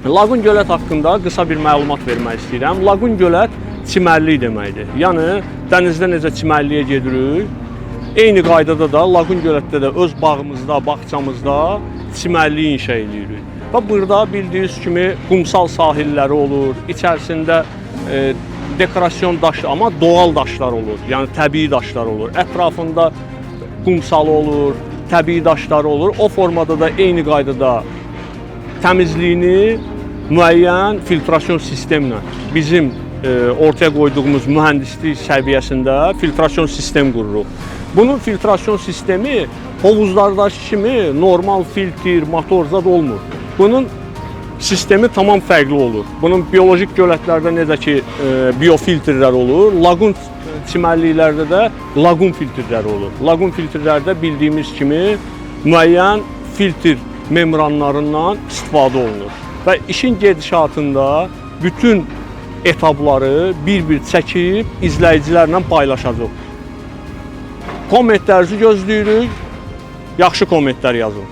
Laqun gölət haqqında qısa bir məlumat vermək istəyirəm. Laqun gölət çimərlik deməkdir. Yəni dənizdə necə çimərliyə gedirik, eyni qaydada da laqun gölətdə də öz bağımızda, bağçamızda çimərlik inşa eləyirik. Və burada bildiyiniz kimi qumsal sahilləri olur, içərisində dekorasyon daş, amma doğal daşlar olur. Yəni təbii daşlar olur. Ətrafında qumsalı olur, təbii daşları olur. O formada da eyni qaydada təmizliyini müəyyən filtrasiyon sistemlə bizim ortaya qoyduğumuz mühəndislik səviyyəsində filtrasiyon sistem qururuq. Bunun filtrasiyon sistemi hovuzlardakı kimi normal filtr, motor zad olmur. Bunun sistemi tamam fərqli olur. Bunun bioloji gölətlərdə necə ki biofiltrlər olur, laqun çimərliklərdə də laqun filtrləri olur. Laqun filtrlərdə bildiyimiz kimi müəyyən filtr membranlarından istifadə olunur. Və işin gedişatında bütün etapları bir-bir çəkib izləyicilərlə paylaşacağıq. Kommentlərinizi gözləyirik. Yaxşı kommentlər yazın.